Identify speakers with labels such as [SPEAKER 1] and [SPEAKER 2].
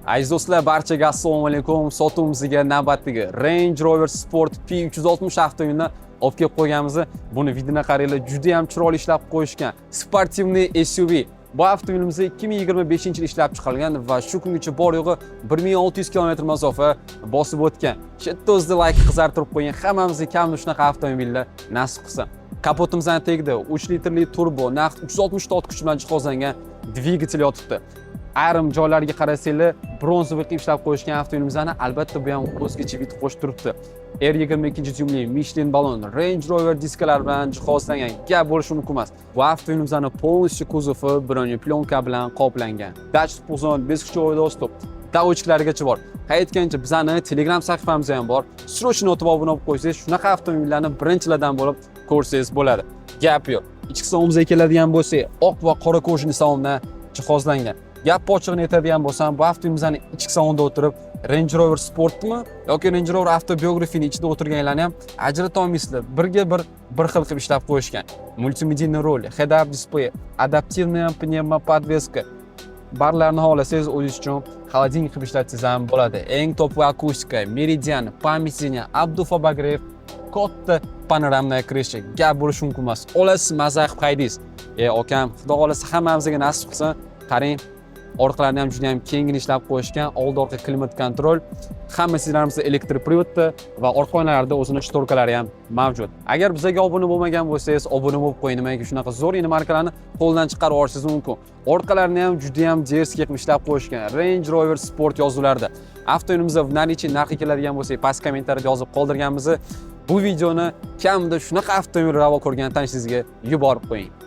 [SPEAKER 1] Aziz do'stlar, barchaga assalomu alaykum. Sotuvimizga navbatdagi Range Rover Sport P360 avtomobilini olib kelib qo'yganmiz. Buni вид ini qaranglar, juda ham chiroyli ishlab qo'yishgan. Спортивный SUV. Bu avtomobilimiz 2025-yil ishlab chiqarilgan va shu kungacha bor yo'g'i 1600 km masofa bosib o'tgan. Shu yerda o'zida layk qizartirib qo'ygan. Hammamizga kamida shunaqa avtomobillar nasib qilsin. Kapotimizning tagida 3 litrli turbo, naqd 360 ta ot kuchi bilan jihozlangan dvigatel yotibdi. Ayrim joylarga qarasanglar, бронзовый qilib ishlab qo'yishgan avtomobilimizni, albatta, bu ham o'zgacha вид qo'shib turibdi. R22 dyumli Michelin balon, Range Rover diskalar bilan jihozlangan, gap bo'lishi mumkin emas. Bu avtomobilimizni полностью kuzovi бронеплёнка bilan qoplangan. Датчик ползунок, бесключевой доступ, доводчик larigacha bor. Ha, aytgancha, bizani Telegram sahifamiz ham bor. Срочно o'tib obuna bo'lib qo'ysangiz, shunaqa avtomobillarni birinchilardan bo'lib ko'rsangiz bo'ladi. Gap yo'q. Ichki salonimizga keladigan bo'lsak, oq va qora кожаный salondan jihozlangan. Gap ochig'ini aytadigan bo'lsam, bu avtomobilimizni ichki salonda o'tirib, Range Rover Sportmi yoki Range Rover Autobiographyni ichida o'tirganlarni ham ajrata olmaysizlar. Birga bir bir xil qilib ishlab qo'yishgan. Мультимедийный rul, head-up display, адаптивная пневмоподвеска. Barlarni xohlasangiz, o'zingiz uchun холодильник qilib ishlatsangiz ham bo'ladi. Eng топовый akustika, Meridian, память сиденья, обдув, обогрев, katta панорамная крыша. Gap bo'lishi mumkin emas. Olasiz, maza qilib haydaysiz. E, akam, Xudo xohlasa, hammamizga nasib qilsin. Qarang, orqalarini ham juda ham kengini ishlab qo'yishgan. Oldi orqa климат-контроль, hamma сиденья larimiz электропривод da va orqa oynalarda o'zini шторка lari ham mavjud. Agar bizga obuna bo'lmagan bo'lsangiz, obuna bo'lib qo'ying, nimaga shunaqa zo'r иномарка larni qo'ldan chiqarib yuborishingiz mumkin. Orqalarini ham juda ham дерзкий qilib ishlab qo'yishgan, Range Rover Sport yozuvlarida. Avtomobilimizda в наличии narxi keladigan bo'lsak, past kommentariyada yozib qoldirganmiz. Bu videoni kamida shunaqa avtomobil ravo ko'rgan tanishingizga yuborib qo'ying.